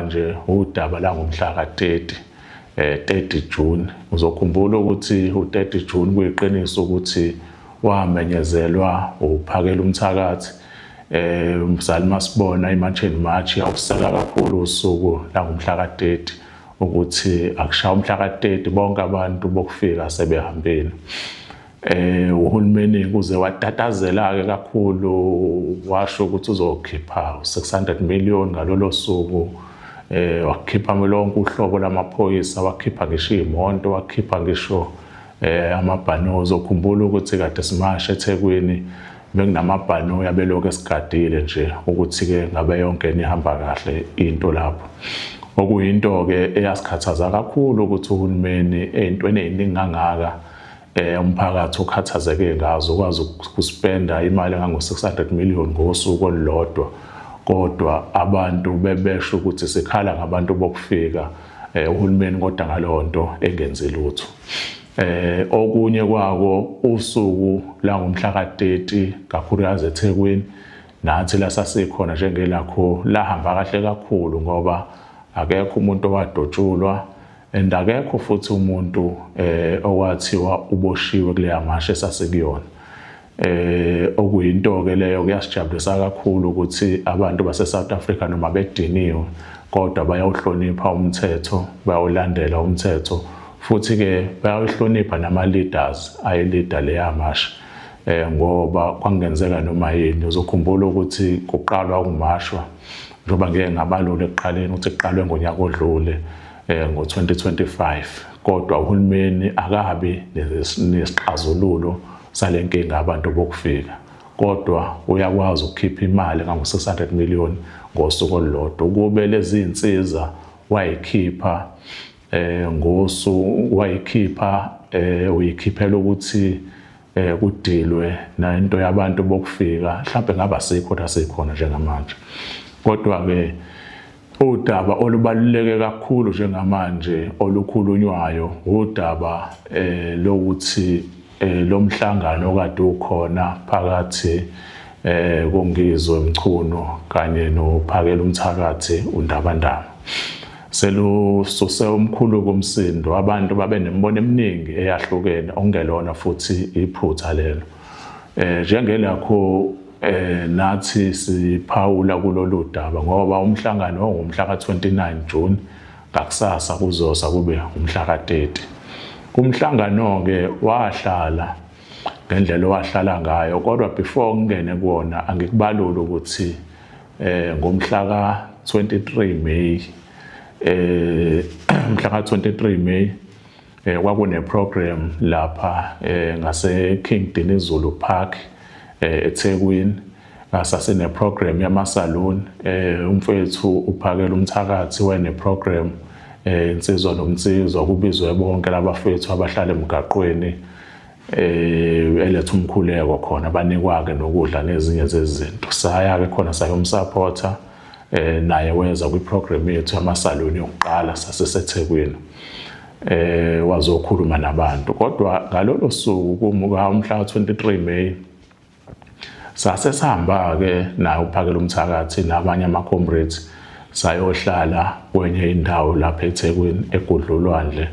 Nje udaba langomhla ka-30, 30 June. Uzokhumbula ukuthi u-30 June kuyiqiniso ukuthi wamenyezelwa uPhakela umthakathi. Umzali masibona iMarch and March yawuseka kakhulu usuku langomhla ka-30, ukuthi akushaya umhla ka-30 bonke abantu bokufika sebehambile. Uhulumeni kuze watatazela ke kakhulu, washo ukuthi uzokhipha 600 million ngalolo suku. Wakhipha lonke uhlobo lamaphoyisa, wakhipha ngisho imoto, wakhipha ngisho amabhanoyi. Uzokhumbula ukuthi kade simasha eThekwini bekunamabhanoyi abelokhu esigadile nje ukuthi ke ngabe yonke nihamba kahle into lapho. Okuyinto ke eyasikhathaza kakhulu ukuthi uhulumeni ey'ntweni ey'ningi kangaka umphakathi ukhathazeke ngazo ukwazi ukuspenda imali engango-600 million ngosuku olulodwa, kodwa abantu bebesho ukuthi sikhala ngabantu bokufika, uhulumeni kodwa ngaleyo nto engenzi lutho. Okunye kwako, usuku langomhla ka-30, kakhulukazi eThekwini nathi la sasikhona njengelakho, lahamba kahle kakhulu ngoba akekho umuntu owadotshulwa and akekho futhi umuntu okwathiwa uboshiwe kuleya mashe esasikuyona. Okuyinto ke leyo kuyasijabulisa kakhulu ukuthi abantu base South Africa noma bediniwe kodwa bayawuhlonipha umthetho, bayawulandela umthetho, futhi ke bayawuhlonipha nama leaders ayi-leada leya mashe, ngoba kwangenzeka noma yini. Uzokhumbula ukuthi kuqalwa ukumashwa, njengoba ngeke ngabalula ekuqaleni ukuthi kuqalwe ngonyaka odlule, ngo-2025, kodwa uhulumeni akabi nesixazululo salenkinga abantu bokufika, kodwa uyakwazi ukukhipha imali engango-600 million ngosuku olulodwa. Ukube lezi zinsiza wayikhipha ngosu wayikhipha, uyikhiphela ukuthi kudilwe nento yabantu bokufika, mhlawumbe ngaba sikho la sikhona njengamanje. Kodwa ke udaba olubaluleke kakhulu njengamanje olukhulunywayo udaba lokuthi lo mhlangano okade ukhona phakathi koNgizwe Mchunu kanye noPhakela umthakathi uNdabandaba selususe omkhulu komsindo. Abantu babe nemibono eminingi eyahlukene, okungelona futhi iphutha lelo. Njengelakho nathi siphawula kulolu daba ngoba umhlangano ongumhla ka-29 June, ngakusasa kuzosa kube umhla ka-30. Kumhlangano ke wahlala ngendlela owahlala ngayo, kodwa before ngingene kuwona angikubalula ukuthi ngomhla ka-23 May, mhla ka-23 May kwakune program lapha ngase King Dinizulu Park eThekwini. Ngasasine program yama-saloon, umfethu uPhakela umthakathi wene program, insizwa nomnsizwa, kubizwe bonke labafethu abahlala emgaqweni, eletha umkhuleko khona, banikwa ke nokudla nezinye zezinto. Saya ke khona sayomsupporta, naye weza kwi-program yethu yama-saloon yokuqala saseseThekwini, wazokhuluma nabantu. Kodwa ngalolo suku kumuka umhla ka-23 May sase sihamba ke naye uPhakela umthakathi nabanye ama-comrades, sayohlala kwenye indawo lapha eThekwini eGudlulwandle,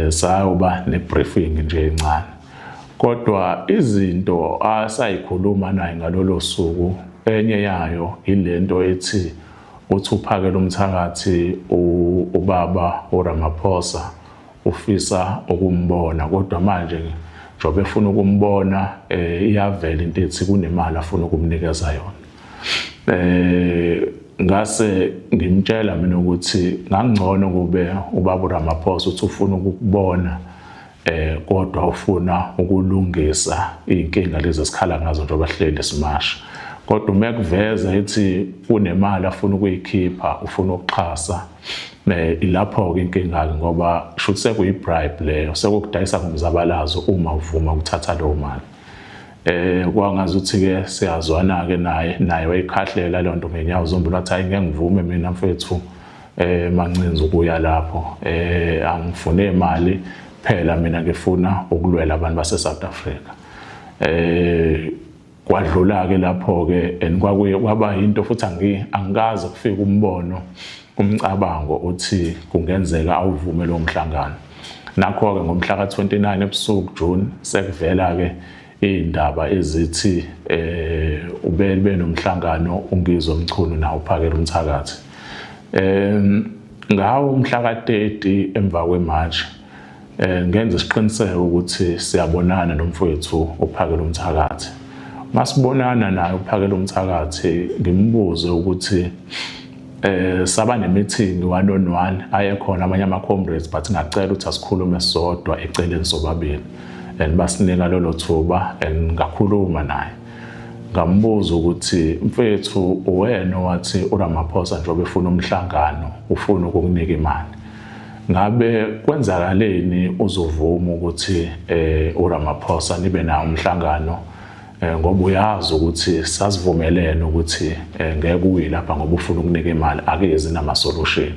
sayoba ne-briefing nje encane. Kodwa izinto asayikhuluma naye ngalolo suku, enye yayo ilento ethi uthi uPhakela umthakathi ubaba uRamaphosa ufisa ukumbona, kodwa manje njengoba efuna ukumbona, iyavela into ethi kunemali afuna ukumnikeza yona. Ngase ngimtshela mina ukuthi ngangcono kube ubaba uRamaphosa uthi ufuna ukukubona, kodwa ufuna ukulungisa inkinga lezi esikhala ngazo njengoba hleli simasha, kodwa uma kuveza ethi kunemali afuna ukuyikhipha, ufuna ukuxhasa, ilapho ke inkinga ke, ngoba shuthi sekuyi-bribe leyo, sekukudayisa ngomzabalazo uma uvuma ukuthatha leyo mali. Kwangazi ukuthi ke siyazwana ke naye, naye wayikhahlela leyo nto ngenyawo zombili, wathi hayi, ngeke ngivume mina mfethu Mancinza ukuya lapho, angifune imali phela mina, ngifuna ukulwela abantu base South Africa. Kwadlula ke lapho ke and kwakuye kwaba into futhi angikaze kufika umbono. umcabango uthi kungenzeka awuvume lo mhlangano. Nakho-ke ngomhla ka-29 ebusuku June sekuvela-ke iy'ndaba ezithi ubebe nomhlangano uNgizwe Mchunu nawo uPhakela Umthakathi. Ngawo umhla ka-30 emva kwe-March ngenza isiqiniseko ukuthi siyabonana nomfowethu uPhakela Umthakathi. Masibonana naye uPhakela Umthakathi ngimbuze ukuthi saba ne-meeting one on one, ayekhona amanye ama-comrades, but ngacela ukuthi asikhulume sodwa eceleni sobabili, and basinika lolo thuba and ngakhuluma naye. Ngambuza ukuthi mfethu, uwena wathi uRamaphosa njengoba efuna umhlangano ufuna ukukunika imali, ngabe kwenzakaleni uzovuma ukuthi uRamaphosa nibe nawo umhlangano, ngoba uyazi ukuthi sasivumelene ukuthi ngeke uye lapha ngoba ufuna ukunika imali, akezi nama solution.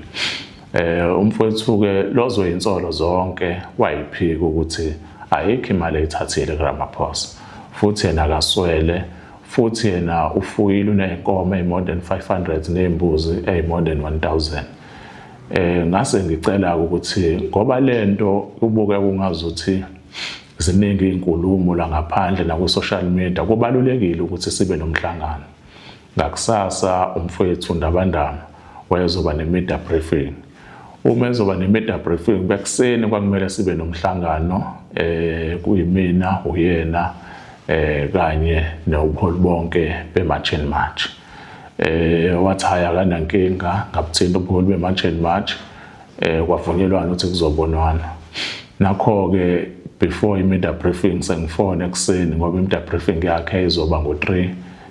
Umfowethu ke lozo insolo zonke wayiphika ukuthi ayikho imali ayithathile kuRamaphosa, futhi yena akaswele, futhi yena ufuyile, uney'nkomo eyi-more than 500 ney'mbuzi eyi-more than 1000. Ngase ngicela ukuthi ngoba lento kubuke kungazuthi ziningi izinkulumo la ngaphandle na ku-social media, kubalulekile ukuthi sibe nomhlangano. Ngakusasa umfowethu Ndabandaba wayezoba ne-media briefing. Uma ezoba ne-media briefing bekuseni kwakumele sibe nomhlangano, kuyimina uyena kanye nobuholi bonke be-March and March. Wathi hhayi akanankinga, ngabuthinta ubuholi be-March and March, kwavunyelwana ukuthi kuzobonwana. Nakho-ke before i-media briefing sengifone ekuseni ngoba i-media briefing yakhe izoba ngo-3,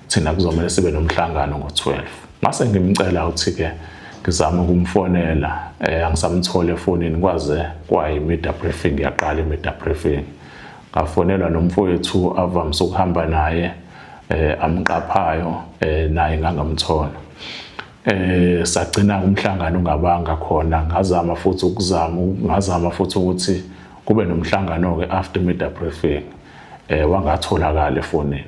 thina kuzomele sibe nomhlangano ngo-12. Mase ngimcela ukuthi-ke ngizame ukumfonela, angisamtholi efonini kwaze kwayi-media briefing, yaqala i-media briefing. Ngafonelwa nomfowethu avamise ukuhamba naye amqaphayo, naye ngangamthola. Sagcina umhlangano ungabanga khona, ngazama futhi ukuzama, ngazama futhi ukuthi kube nomhlangano ke after media briefing, wangatholakala efonini.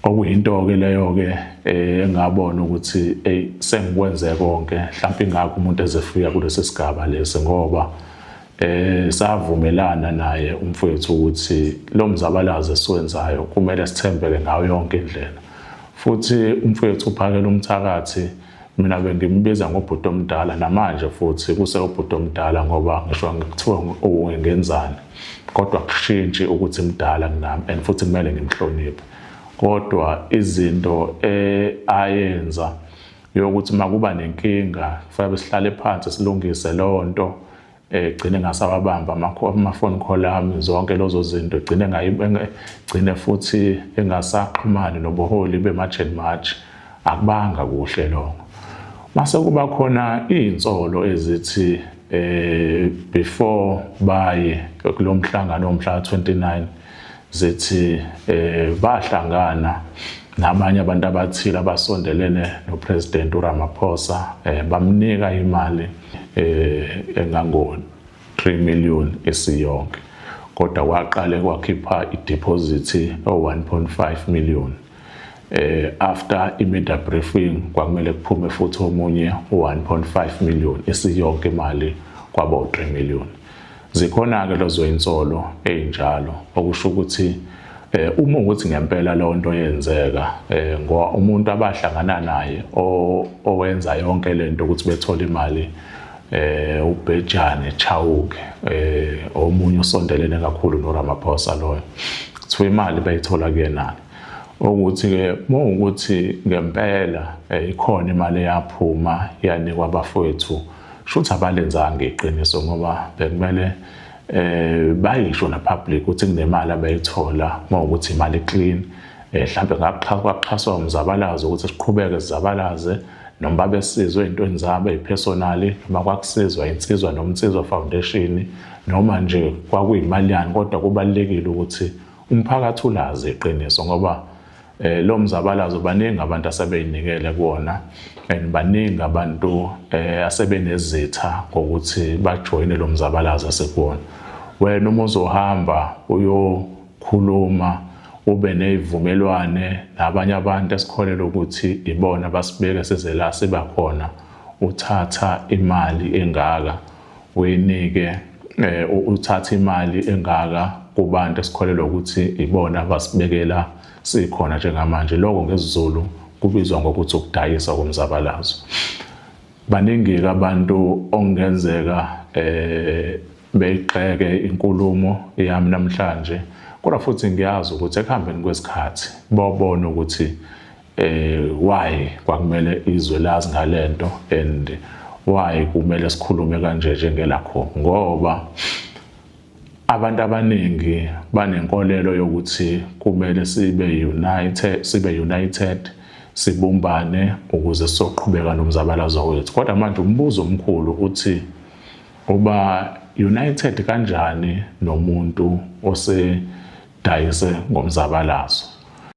Okuyinto ke leyo ke engabona ukuthi hey sengikwenze konke, mhlawumbe ingakho umuntu ezefika kulesi sigaba lesi, ngoba savumelana naye umfowethu ukuthi lo mzabalazo esiwenzayo kumele sithembeke ngayo yonke indlela. Futhi umfowethu uPhakela Umthakathi mina bengimbiza ngobhuti omdala, namanje futhi kuse ubhuti omdala, ngoba ngisho ngikuthiwa ngenzani kodwa kushintshi ukuthi mdala kunami and futhi kumele ngimhloniphe. Kodwa izinto ayenza yokuthi makuba nenkinga kufanele sihlale phansi silungise leyo nto, egcine ngasababamba ama-phone call ami, zonke lezo zinto egcine futhi engasaxhumani nobuholi be-March and March, akubanga kuhle lokho. Mase kuba khona iy'nsolo ezithi before baye kulo mhlangano womhla ka-29, zithi bahlangana nabanye abantu abathile abasondelene noPresident uRamaphosa, bamnika imali engango 3 million esiyonke, kodwa kwaqale kwakhipha i-deposit o 1.5 million. After i-media briefing kwakumele kuphume futhi omunye u 1.5 million, esiyonke imali kwaba u 3 million. Zikhona ke lezo insolo ezinjalo, okusho ukuthi uma ukuthi ngempela leyo nto yenzeka, ngoba umuntu abahlangana naye owenza yonke lento ukuthi bethole imali, uBhejane Chauke, omunye osondelene kakhulu noRamaphosa loyo, kuthiwa imali bayithola kuyena. Ukuthi-ke mawukuthi ngempela ikhona imali eyaphuma yanikwa abafowethu, shuthi abalenzanga iqiniso, ngoba bekumele bayisho na public ukuthi kunemali abayithola, mawukuthi imali clean, mhlambe ngakuxhaswa umzabalazo ukuthi siqhubeke sizabalaze, noma babesizwe ey'ntweni zabo ey'personally, noma kwakusizwa Insizwa noMnsizwa Foundation, noma nje kwakuyimali yani, kodwa kubalulekile ukuthi umphakathi ulazi iqiniso, ngoba lo mzabalazo baningi abantu asebeyinikele kuwona, and baningi abantu asebenezitha ngokuthi bajoyine lo mzabalazo asekuwona. Wena uma uzohamba uyokhuluma ube nezivumelwane nabanye abantu esikholelwa ukuthi ibona basibeke size la siba khona, uthatha imali engaka uyinike, uthatha imali engaka kubantu esikholelwa ukuthi ibona abasibekela sikhona njengamanje. Lokho ngesiZulu kubizwa ngokuthi ukudayisa komzabalazo. Baningi-ke abantu okungenzeka beyigxeke inkulumo yami namhlanje, kodwa futhi ngiyazi ukuthi ekuhambeni kwesikhathi bobona ukuthi why kwakumele izwe lazi ngalento and why kumele sikhulume kanje njengelakho, ngoba abantu abaningi banenkolelo yokuthi kumele sibe united, sibumbane ukuze sizoqhubeka nomzabalazo wethu. Kodwa manje umbuzo omkhulu uthi, uba united kanjani nomuntu osedayise ngomzabalazo?